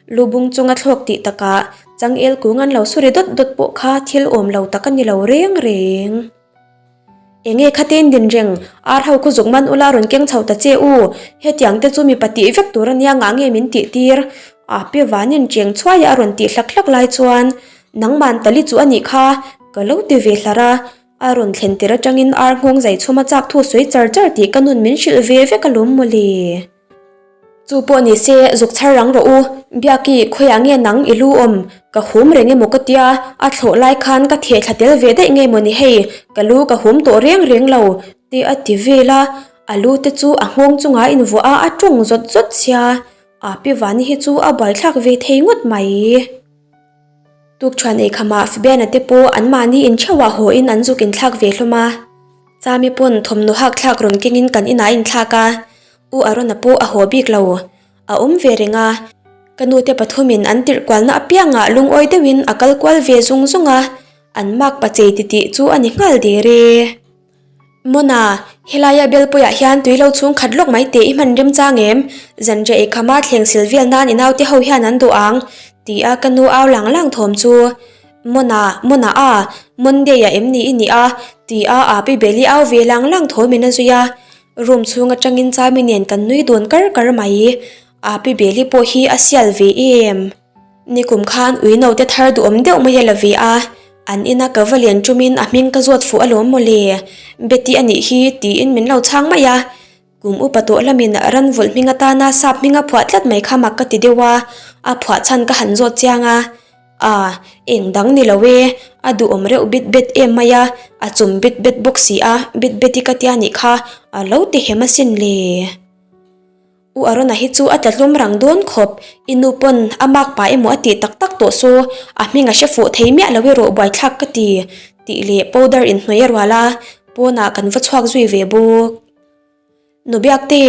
lu bung chunga thlawk tih takah changel kung an lo suri dawt dawt pawh kha thil awm lo tak a ni lo reng reng. Enge khatin din reng, ar ho khu zuk man ula rawn keng chho ta che u, hetiang te chu mipa tih vek tur ania ngah nge min tih tir? A pi vanin cheng chhuaia a rawn tih hlak hlak lai chuan nangman tali chu a nih kha ka lo ti ve hlar a, A rawn thlen tir atangin ar nghawng zai chhum a chak thu sawi char char tih ka nun min hrilh ve vek alawm mawle. Chu pawh ni se, zuk chhar rang rawh u, Biaki, khawiah nge nang i lu awm? Ka hum reng emaw ka tia, a thlawh lai khan ka theh thla tel ve daih nge maw ni hei, ka lu ka hum tawh reng reng lo, te a ti vel a, a lu te chu a nghawng chungah a invuah a, a tawng zawt zawt sia, a pi Vani hi chu a buaithlak ve thei ngawt mai. Tukṭhuan eikhamah Fabiana te pawh anmahni intheuhah haw in an zuk inthlak ve hlawm a. Chami pawn thawmhnaw hak thlak rawn kengin kan inah a inthlak a, U Arona pawh a haw bik lo. A awm ve reng a. Ka nute pathumin an tirh kualna apiangah lungawi deuhin a kal kual ve zung zung a, an mak pa chei titih chu a ni nghal der e. Mona, helaia Belpuiah hian tui lo chhung khat lawk mai teh i hman remchang em? Zanriah ei khama thleng sil vel nan i naute ho hian an duh ang, ti a ka nu au lang lang thawm chu. Mona, Mona a, Monday-ah em ni i nih a? ti a Api Beli au ve lang lang thawm in a zui a. Room chhung atangin Chami nen kan nui dun kar kar mai. Api Beli pawh hi a sial ve em? Nikum khan ui naute thar duhawm deuh mai a la ve a. An ina ka va lian ṭumin a hming ka zawt fuh alawm mawle, Betty a nih hi tiin min lo chhang mai a. Kum upa tawh lamin ran vulh hming atana sap hming a phuah tlat mai kha mak ka ti deuh a, a phuah chhan ka han zawt chiang a. A, eng dang ni lo e, a duhawm reuh bit bet em mai a, a chum bit bet bawk si a, bit beti ka tia nih kha a lo ti hem asin le. U Arona hi chu a tla hlum rang dawn khawp, i nu pawn a mak pa emaw a tih tak tak tawh saw, a hming a hre fuh thei miah lo erawh buaithlak ka ti, tih leh powder inhnawih a rual a, pawnah kan va chhuak zui ve bawk. Nubiakte,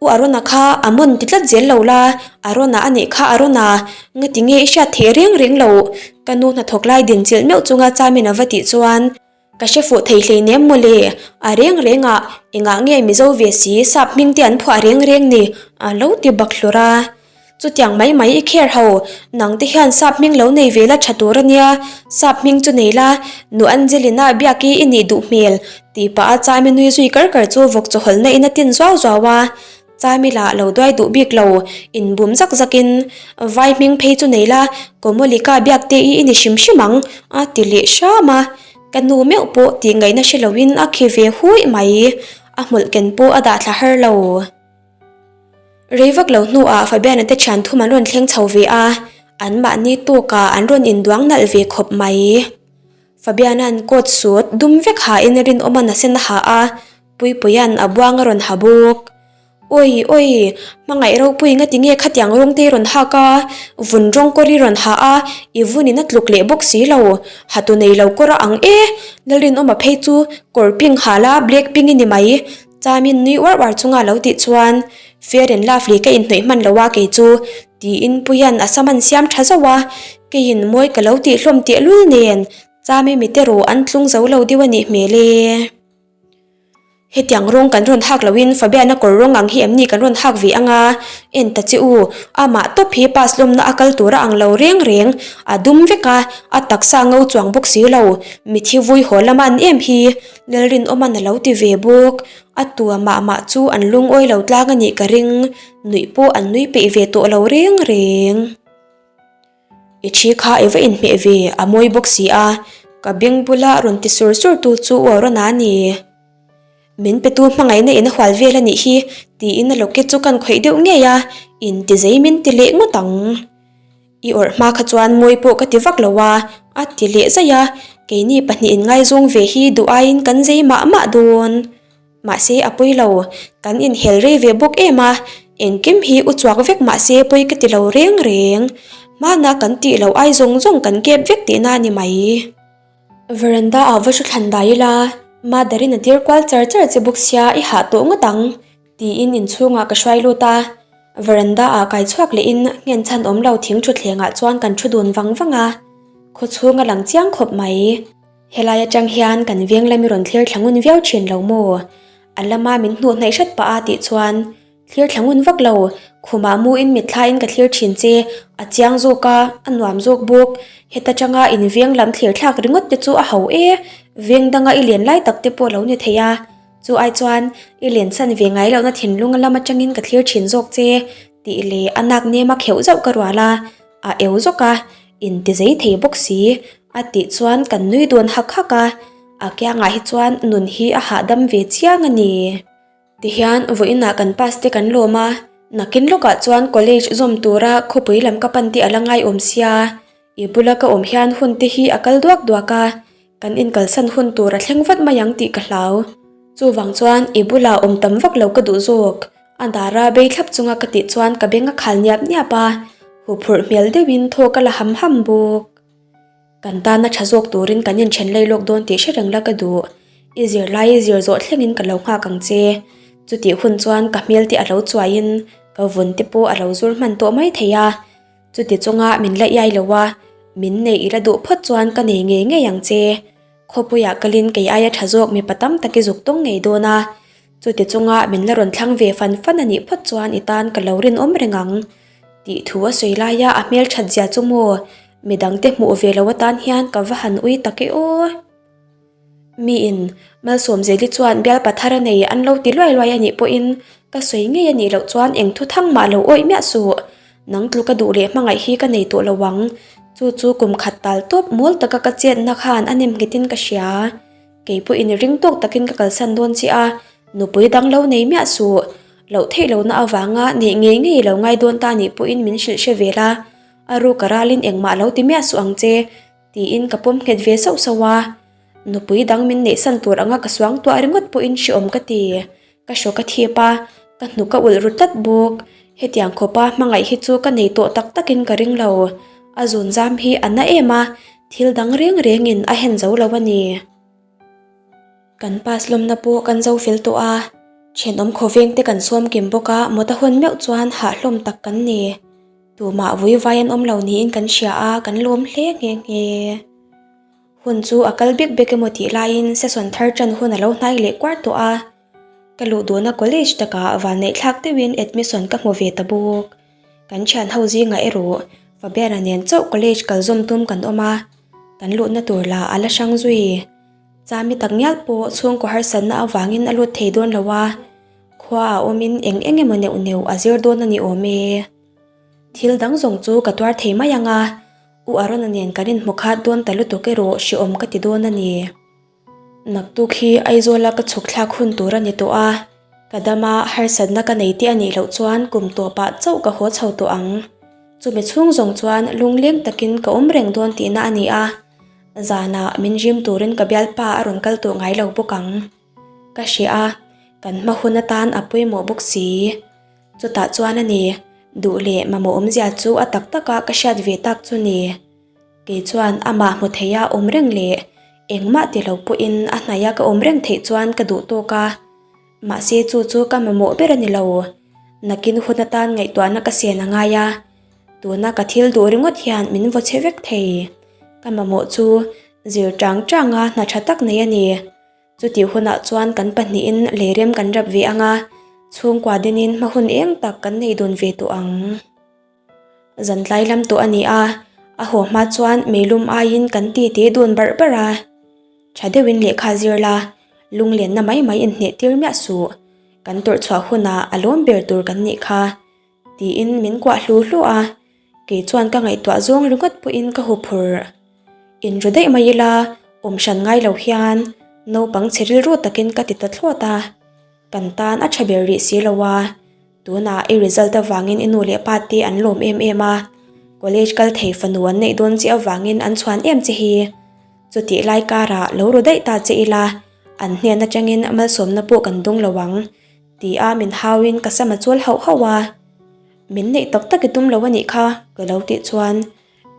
U Arona kha a mawn ti tlat zel lo la, Arona a nih kha Arona, ngati nge i hriat theih reng reng loh? Ka nu hnathawk lai din chilh meuh chunga Chamin a va tih chuan, Ka hre fuh thei hleinem mawle, a reng reng ah engah nge Mizo ve si sap hming te an phuah reng reng ni? a lo ti bak hlur a. Chutiang mai mai i kher ho, nang te hian sap hming lo nei ve la tha tur a nia, sap hming chu nei la, nu Angelina biak i i nih duh hmel, tih pah a Chami nui zui kar kar chu vawk chawhawlhna in a tin zuau zuau a, Chami lah lo duai duh bik lo, in bum zak zak in, vai hming phei chu nei la, Komolika biak te i i ni hrim hrim ang, a ti leh hram a, ka nu meuh pawh tih ngaihna hre lo in a khi ve huih mai, a hmawlh ken pawh a dah thla har lo. Rei vak lo hnuah Fabiana te thian thum an rawn thleng chho ve a, anmahni tawkah an rawn induang nalh ve khawp mai. Fabiana'n coat suit dum vek hain rinawma'n a sen a ha a, Puipuia'n a buang a rawn ha bawk. Awi awi, hmangaih ropui nga tinge khatiang rawng te i rawn hak a, vun rawng kawr i rawn ha a, i vunin a tluk leh bawk si lo, hatu nei lo kawr a ang e, Lalrinawma phei chu kawr pink ha la black pink i ni mai. Chamin nui uar uar chunga lo tih chuan, Fair and Lovely ka inhnawih hman lo a kei chu, tiin Puia'n a sam an siam tha zauh a, keiin mawi ka lo tih hlawm tehlul nen Chami mite rawh an tlung zo lo deuh a nih hmel e. Hetiang rawng kan rawn hak loin Fabiana kawr rawng ang hi em ni kan rawn hak ve anga, en ta che u, amah tawp hi pass lawmna a kal tur a ang lo reng reng, a dum vek a, a taksa ngo chuang bawk si lo, mithi vui haw lama an em hi. Lalrinawma'n a lo ti ve bawk. A tua mah mah chu an lungawi lo tlang a nih ka ring. Nuih pawh an nui peih ve tawh lo reng reng. I thi kha i va inhmeh ve, a mawi bawk si a, ka beng bula rawn ti sur sur tu chu u Arona a ni. Min petu hmangaihna in a hual vel a nih hi, tiin a locket chu kan khawih deuh ngei a, inti zei min ti leh ngawt ang. I awrh hma kha chuan mawi pawh ka ti vak lo a, a ti leh zaih a, keini pahnihin ngaizawng ve hi duh aiin kan zei mah mah dawn. Mahse a pawi lo, kan inhel rei ve bawk em a, engkim hi u chuak vek mahse pawi ka ti lo reng reng. Hmana kan tih loh ai zawng zawng kan kep vek tihna a ni mai. Veranda ah va hru thlan dai ila, Mother-in a tir kual char char che bawk sia i hah tawh ngawt ang. Tiin inchhungah ka hruai lut a, veranda ah kai chhuak lehin nghen chhan awm lo thing thutthleng ah chuan kan thu dun vang vang a, khaw chhung a lang chiang khawp mai. Helai atang hian kan veng lami rawn thlir thla ngun viau thin lo maw? A lama min hnuh hnaih hrat pah a tih chuan thlir thla ngun vak lo, khumah mu in mitthla in ka thlir thin che, a chiang zawk a, a nuam zawk bawk. Heta tanga in veng lam thlir thlak ringawt te chu a ho e, veng danga i len lai tak te pawh lo ni thei a. Chu ai chuan i lensan ve ngai lohna thinlung lam atangin ka thlir thin zawk che tih leh a nak nem a kheuh zauh ka rual a, a eu zawk a, inti zei thei bawk si a tih chuan kan nui dawn hak hak a, a kiangah hi chuan nun hi a hahdam ve chiang a ni. Tihian vawiinah kan pass te kan lawm a, nakin lawkah chuan college zawm tura khawpui lam ka pan te a la ngaiawm sia, I bula ka awm hian hun te hi a kal duak duak a, kan inkalsan hun tur a thleng vat mai ang tih ka hlau. Chuvang chuan i bula awm tam vak lo ka duh zawk. A dara bei thlap chunga ka tih chuan ka beng a khal niap niap a, huphurh hmel deuhin thaw ka la ham ham bawk. Kan tana tha zawk turin kan inthen lei lawk dawn tih hre reng la ka duh. I zirlai i zir zawh thlengin ka lo nghak ang che. Chutih hun chuan ka hmel te a lo chuaiin ka vun te pawh a lo zur hman tawh mai thei a. Chuti chunga min la iai lo a, min neih i la duh phawt chuan ka nei ngei ngei ang che. Khawpuiah kalin kei aia tha zawk mipa tam tak i zuk tawng ngei dawn a. Chuti chunga min la rawn thlang ve fan fan a nih phawt chuan i tan ka lo rinawm reng ang. Tih thu a sawi laia a hmel that zia chu maw, midangte hmuh ve lo atan hian ka va han ui tak e aw. Miin, Malsawmzeli chuan bial pathar a nei an lo ti luai luai a nih pawhin ka sawi ngei a nih loh chuan eng thu thang mah lo awih miah suh. Nang tluka duh leh hmangaih hi ka nei tawh lo ang. Chu chu kum khat tal tawp mawl taka ka chetna khan a nem nghetin ka hria. Kei pawhin ring tawk takin ka kalsan dawn che a, nupui dang lo nei miah suh. Loh theih lohna avanga neih ngei ngei lo ngai dawn ta nih pawhin min hrilh hre vel a, a ruk a ralin engmah lo ti miah suh ang che, tiin ka pawm nghet ve sauh sauh a. Nupui dang min neihsan tur anga ka suang tuah ringawt pawhin hrehawm ka ti. Ka hraw ka thip a, ka hnuk a ulh ru tlat bawk. Hetiang khawpa hmangaih hi chu ka nei tawh tak takin ka ring lo. A zun zam hi a na em a, thil dang reng rengin a hen zo lo a ni. Kan pass lawmna pawh kan zo fel tawh a, thenawm khawveng te kan sawm kim bawk a, mawta hawn meuh chuan hah hlawm tak kan ni. Tumah vui vai an awm lo niin kan hria a, kan lawm hle nghe nghe. Hun chu a kal bik bik emaw tih laiin session thar ṭan hun a lo hnai leh kuar tawh a. Ka luh duhna college takah vanneih thlak deuhin admission ka hmu ve ta bawk. Kan thian ho zingah erawh Fabiana nen chauh college kal zawm tum kan awm a, kan luhna tur lah a la hrang zui. Chami tak ngial pawh chhungkaw harsatna avangin a lut thei dawn lo a, khua a awmin eng eng emaw neuh neuh a zir dawn a ni awm e. Thil dang zawng chu ka tuar thei mai ang a, U Arona nen kan inhmu khat dawn ta lutuk erawh hrehawm ka ti dawn a ni. Naktuk hi Aizawla ka chhuk thlak hun tur a ni tawh a, ka dama harsatna ka nei te a nih loh chuan kum tawpah chauh ka haw chho tawh ang. Chumi chhung zawng chuan lungleng takin ka awm reng dawn tihna a ni a, zanah min rim turin ka bialpa a rawn kal tawh ngai lo bawk ang. Ka hria a, kan hma hun atan a pawimawh bawk si. Chutah chuan a ni, duh leh mamawh awmzia chu a tak taka ka hriat ve tak chu ni. Kei chuan amah hmu theia awm reng leh engmah ti lo pawhin a hnaia ka awm reng theih chuan ka duh tawk a. Mahse chu chu ka mamawh ber a ni lo. Nakin hun atan ngaihtuahna ka sen a ngai a, tuna ka thil duh ringawt hian min vaw chhe vek thei. Ka mamawh chu zir chang changa hna tha tak nei a ni. Chutih hunah chuan kan pahnihin leirem kan rap ve ang a, chhungkua dinin hma hun eng tak kan nei dun ve tawh ang. Zan tlai lam tawh a ni a, a haw hma chuan meilum aiin kan ti ti dun barh barh a. Tha deuhin lehkha zir la, lunglenna mai mai inhneh tir miah suh. Kan tawrh chhuah hunah a lawm ber tur kan nih kha, tiin min kuah hlu hlu a, kei chuan ka ngaihtuah zawng ringawt pawhin ka huphurh. Inru daih mai ila, awm hran ngai lo hian naupang chhe rilru takin ka ti ta thlawt a, kan tan a tha ber rih si lo a. Tunah i result avangin i nu leh pa te an lawm em em a, college kal thei fanu an neih dawn che avangin an chhuan em che hi. Chutih lai karah lo ru daih ta che ila, an hnen atangin malsawmna pawh kan dawng lo ang, ti a min hauin ka sam a chawl hauh hauh a. Min neih tak tak i tum lo a nih kha, ka lo tih chuan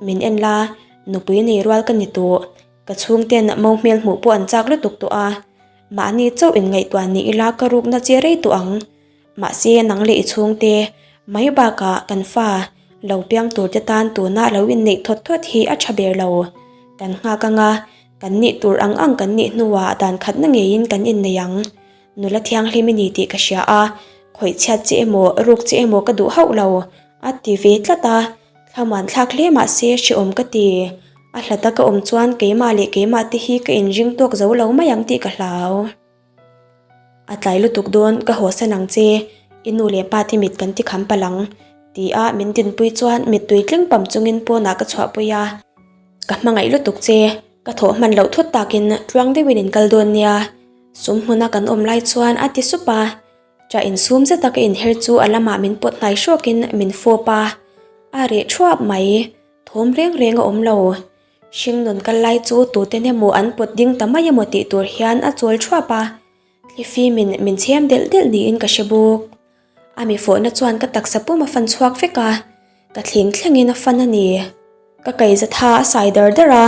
min en la, nupui nei rual ka ni tawh, ka chhungten mo hmel hmuh pawh an chak lutuk tawh a, mahni chauh inngaihtuah ni ila ka rukna che rei tawh ang. Mahse nang leh i chhungte mai bakah kan fa lo piang tur te tan tuna lo inneih thawt thawt hi a tha ber lo. Kan nghak anga kan nih tur ang ang kan nih hnuah dan khatna ngeiin kan innei ang. Nula thianghlim i ni tih ka hria a, khawih chhiat che emaw ruk che emaw ka duh hauh lo a ti ve tlat a, thlamuan thlak hle mahse hrehawm ka ti. A hlata ka awm chuan keimah leh keimah te hi ka inring tawk zo lo mai ang tih ka hlau. A tlai lutuk dawn ka haw san ang che, i nu leh pa te mit kan ti kham palh ang, ti a min dinpui chuan mittui tling pam chungin pawnah ka chhuahpui a. Ka hmangaih lutuk che, ka thawh hman loh thut takin tluang deuhin in kal dawn nia, sum hmuna kan awm lai chuan a ti sup a. Ṭah insum zeta ka inher chu a lamah min pawt hnai hrawkin min fawp a, a reh thuap mai, thawm reng reng a awm lo. Hringnun kal lai chu tuten emaw an pawt ding ta mai emaw tih tur hian a chawl thuap a, thlifimin min chhem delh delh niin ka hre bawk. A mi fawhna chuan ka taksa pum a fan chhuak vek a, ka thleng thlengin a fan a ni. Ka kaihza tha a sai dar dar a,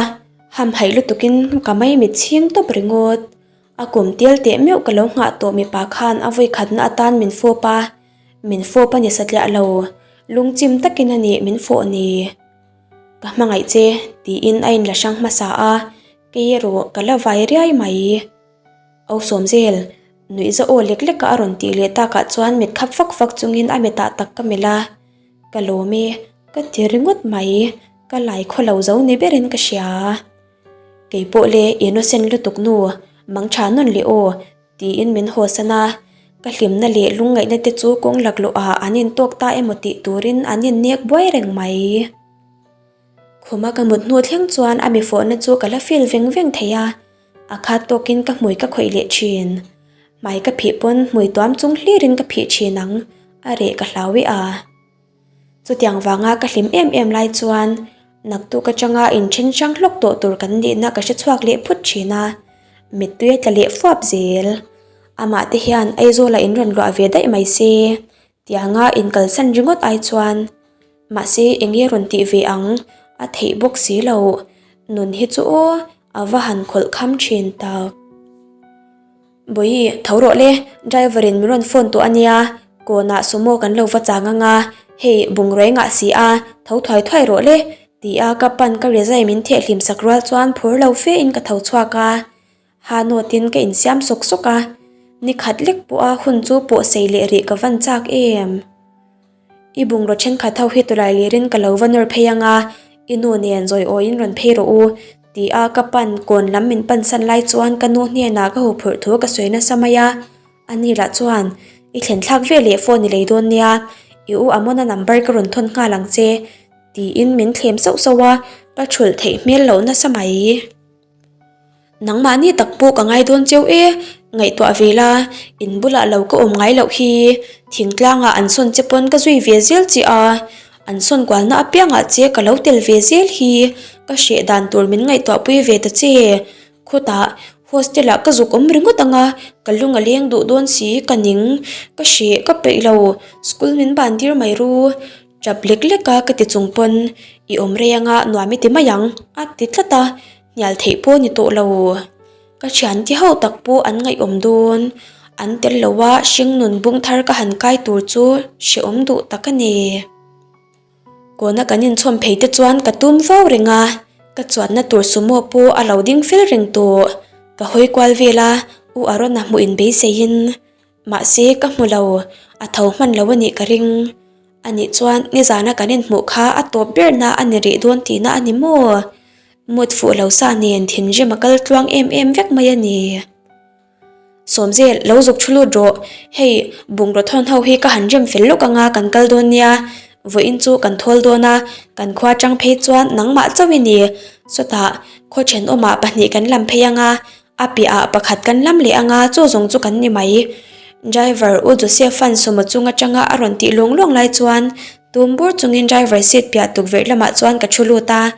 hamhaih lutukin ka maimit chhing tawp ringawt. A kum tel teh meuh ka lo nghah tawh mipa khan a vawikhatna atan min fawp a, min fawp a ni satliah lo, lungchim takin a nih min fawh ni. Ka hmangaih che, tiin a inla hrang hmasa a, kei erawh ka la vai riai mai. Au Sawmzel, nuihza aw lek lek a a rawn tih leh takah chuan mit khap fak fak chungin a mitah tak ka melh a, ka lawm e, ka ti ringawt mai, ka lai khaw lo zo ni berin ka hria. Kei pawh le innocent lutuk nu, mang tha nawn leh aw, tiin min haw san a. Ka hlimna leh lungngaihna te chu kawng laklawh ah an intawk ta emaw tih turin an innek buai reng mai. Khuma ka mut hnu thleng chuan a mi fawhna chu ka la feel veng veng thei a, a khat tawkin ka hmui ka khawih leh thin. Hmai ka phih pawn hmui tuam chung hlirin ka phih thin ang, a reh ka hlau i a. Chutiang vanga ka hlim em em lai chuan naktuk atanga inthen hrang hlawk tawh tur kan nihna ka hre chhuak leh phut thin a, mittui a tla leh fuap zel. Amah te hian Aizawla in rawn luah ve daih mai se, tianga inkalsan ringawt ai chuan mahse eng nge rawn tih ve ang a theih bawk si loh, nun hi chu aw a va han khawlh kham thin tak. Bawihi, tho rawh le, driver in min rawn phone tawh a nia, kawnah sumo kan lo va chang ang a, hei bungraw engah si a, tho thuai thuai rawh le, ti a ka pan ka rizai min theh hlim sak rual chuan phur lo fe in ka tho chhuak a, ha nawt in ka insiam sawk sawk a, ni khat lek pawh a hun chu pawh sei leh rih ka van chak em. I bungraw thenkhat ho hi tawlai lirin ka lo va nawr phei ang a, i nu nen zawi awiin rawn phei rawh u, ti a ka pan kawn lam min pansan lai chuan ka nu hnenah ka huphurh thu ka sawi nasa mai a. Ani lah chuan, I thlen thlak ve leh phone i lei dawn nia, i u Amona number ka rawn thawn nghal ang che, tiin min thlem sauh sauh a, ka thulh theih hmel loh nasa mai. Nangmahni tak pawh ka ngai dawn cheu e, ngaihtuah ve la, in bulah lo ka awm ngai loh hi, thingtlangah an sawn che pawn ka zui ve zel che a, an sawn kualna apiangah che ka lo tel ve zel hi, ka hreh dan tur min ngaihtuah pui ve ta che, khawtah hostel ah ka zuk awm ringawt ang a, ka lung a leng duh dawn si, ka ning, ka hreh ka peih lo, school min ban tir mai ru, tap lek lek a ka ti chung pawn i awm rei anga nuam i ti mai ang a ti tlat a. Hnial theih pawh ni tawh lo. Ka thiante ho tak pawh an ngaihawm dawn. An tel lo a, hringnun bung thar ka han kai tur chu hrehawm duh tak a ni. Kawna kan inchhawm phei te chuan ka tum vau reng a, ka chuanna tur sumo pawh a lo ding fel reng tawh. Ka hawi kual vel a, U Arona hmuh inbeiseiin. Mahse ka hmu lo, a tho hman lo a nih ka ring. A nih chuan nizana kan inhmuh kha a tawp berna a ni rih dawn tihna a ni maw? Mut fuh lo sa nen thinrim a kal tluang em em vek mai a ni. Sawmzel, lo zuk thu lut rawh. Hei, bungraw thawn ho hi ka han rem fel lawk anga kan kal dawn nia. Vawiin chu kan thawl dawn a, kan khua chang phei chuan nangmah chauh i ni. Sawtah, khaw thenawmah pahnih kan lam phei anga, A piahah pakhat kan lam leh anga chaw zawng chu kan ni mai. Driver U Joseph-a'n sumo chung atanga a rawn tih lawng lawng lai chuan tum bur chungin driver seat piah tukverh lamah chuan ka thu lut a,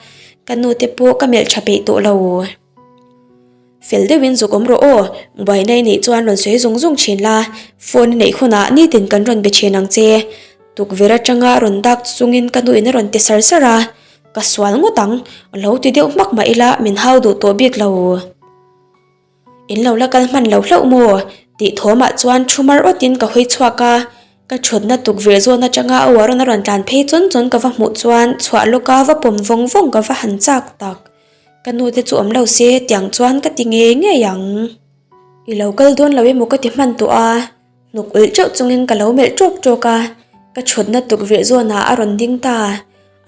ka nu te pawh ka melh tha peih tawh lo. Fel deuhin zuk awm rawh aw, buaina i neih chuan rawn sawi zung zung thin la, phone i neih hunah nitin kan rawn be thin ang che. Tukverh atanga rawn dak chungin ka nuin a rawn ti sar sar a. Ka sual ngawt ang, lo ti deuh hmak mah ila min hau duh tawh bik lo. In lo la kal hman lo hlauh maw? tih thawmah chuan thu mar awtin ka hawi chhuak a, ka thutna tukverh zawn atanga a uar rawn a rawn tlan phei chawn chawn ka va hmuh chuan chhuah lawka va pawm vawng vawng ka va han chak tak. Ka nu te chu awm lo se tiang chuan ka ti ngei ngei ang. I lo kal dawn lo emaw ka ti hman tawh a. Hnuk ulh teuh chungin ka lo melh tawk tawk a, ka thutna tukverh zawnah a rawn ding ta.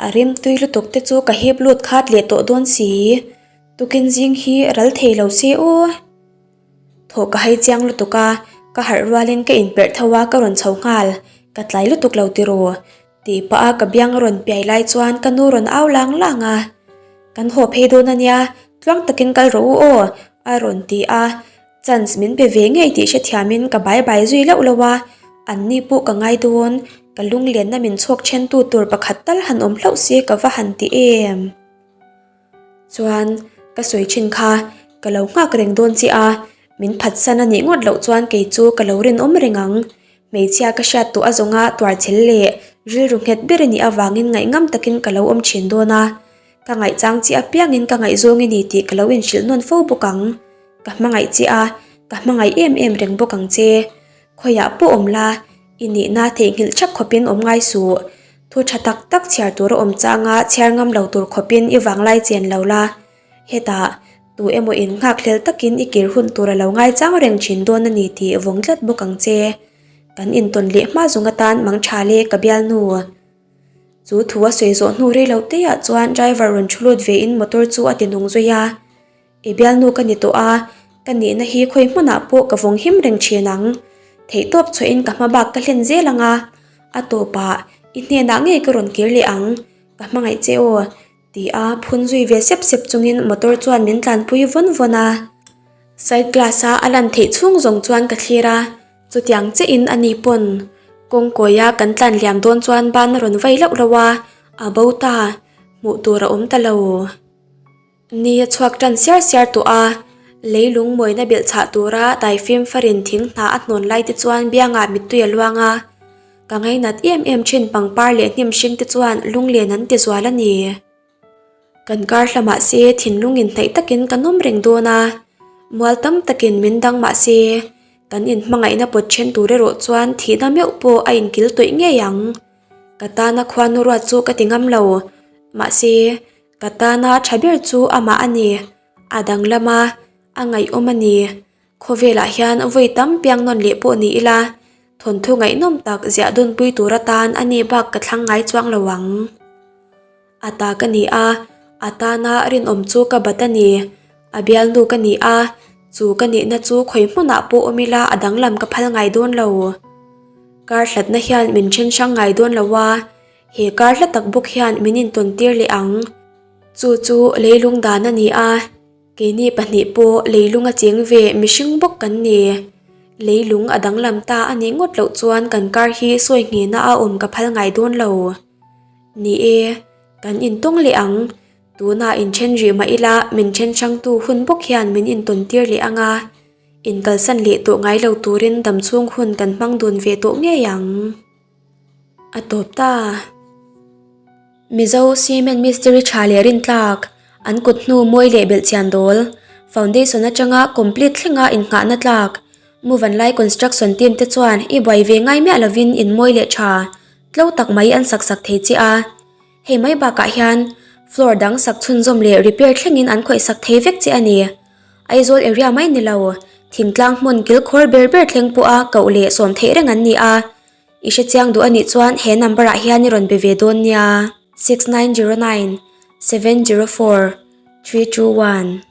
A rim tui lutuk te chu ka hip lut khat leh tawh dawn si. Tukin zing hi ral thei lo se aw. Thawh ka hai chiang lutuk a, ka harh rualin ka inperh tho a ka rawn chho nghal. Ka tlai lutuk lo tiraw? Tih pah a ka biang a rawn piai lai chuan ka nu rawn au lang lang a. Kan haw phei dawn a nia, tluang takin kal rawh u aw, a rawn ti a. Chance min pe ve ngei tih hrethiamin ka bai bai zui loh loh a, an ni pawh ka ngai dawn, ka lunglenna min chhawk thentu tur pakhat tal han awm hlauh se ka va han ti em. Chuan, ka sawi thin kha, ka lo nghak reng dawn che a, min phatsan a nih ngawt loh chuan kei chu ka lo rinawm reng ang. Hmeichhia ka hriat tawh a zawnga tuarchhel leh rilru nghet ber a nih avangin ngaihngam takin ka lo awm thin dawn a, ka ngaihchang chi apiangin ka ngaihzawng i ni tih ka lo inhrilh nawn fo bawk ang. Ka hmangaih che a, ka hmangaih em em reng bawk ang che. Khawiah pawh awm la, i nihna theihnghilh thak khawpin awm ngai suh. Thu tha tak tak chhiar tur a awm changa chhiar ngam lo tur khawpin i vanglai chen lo la. Hetah, tu emaw in nghakhlel takin i kir hun tur a lo ngaichang reng thin dawn a ni tih vawng tlat bawk ang che. Kan intawn leh hma zawng atan mangtha le ka bialnu. Chu thu a sawi zawh hnu rei lo teiah chuan driver rawn thu lut vein motor chu a ti nung zui a. I bialnu ka ni tawh a, ka nihna hi khawi hmunah pawh ka vawng him reng thin ang. Theihtawp chhuahin ka hma bak ka hlen zel ang a, a tawpah i hnenah ngei ka rawn kir leh ang, ka hmangaih che aw. Ti a phun zui ve sep sep chungin motor chuan min tlanpui vawn vawn a. Side glass a a lan theih chhung zawng chuan ka thlir a, chutiang chiah in ani pawn kawng kawia kan tlan liam dawn chuan ban a rawn vai lauh lauh a, a bo ta, hmuh tur a awm ta lo. Ni a chhuak tan siar siar tawh a, leilung mawina belh chhah tura daifim farin thing hna a hnawn lai te chuan biangah mittui a luang a, ka ngainat em em thin pangpar leh hnim hring te chuan lunglen an ti zual a ni. Kan kar hla mah se thinlung inhnaih takin kan awm reng dawn a, mual tam takin min dang mah se kan inhmangaihna pawt then tur erawh chuan thihna meuh pawh a inkil tawih ngei ang. Ka tana khuanu ruat chu ka ti ngam lo, mahse Ka tana tha ber chu amah a ni, a danglam a, a ngaihawm a ni. Khawvelah hian vawi tam piang nawn leh pawh ni ila, thawnthu ngaihnawm tak ziah dawnpui tur atan a ni bak ka thlang ngai chuang lo ang. A ta ka ni a, a tana rinawm chu ka bat a ni. A bialnu ka ni a, chu ka nihna chu khawi hmunah pawh awm ila a danglam ka phal ngai dawn lo. Kar hlatna hian min then hrang ngai dawn lo a, He kar hla tak bawk hian min intawn tir leh ang. Chu chu leilung dan a ni a, keini pahnih pawh leilung a cheng ve mihring bawk kan ni. Leilung a danglam ta a nih ngawt loh chuan kan kar hi sawi nghehna a awm ka phal ngai dawn lo. Ni e, kan intawng leh ang. Tunah inthen rih mah ila min then hrangtu hun bawk hian min intawn tir leh ang a, inkalsan leh tawh ngai lo turin damchhung hun kan hmang dun ve tawh ngei ang. A tawp ta. Mizo cement mistiri tha leh rintlak, an kut hnu mawi leh belhchian dawl, foundation atanga complete thlenga innghahna tlak, Muvanlai construction team te chuan i buai ve ngai miah lovin in mawi leh tha, tlo tak mai an sak sak thei chiah a. Hei mai bakah hian floor dang sak chhunzawm leh repair thlengin an khawih sak thei vek che a ni. Aizawl area mai ni lo, thingtlang hmun kilkhawr ber ber thleng pawha koh leh sawm theih reng an ni a. I hrechiang duh a nih chuan he number ah hian i rawn be ve dawn nia, 6909 704 321.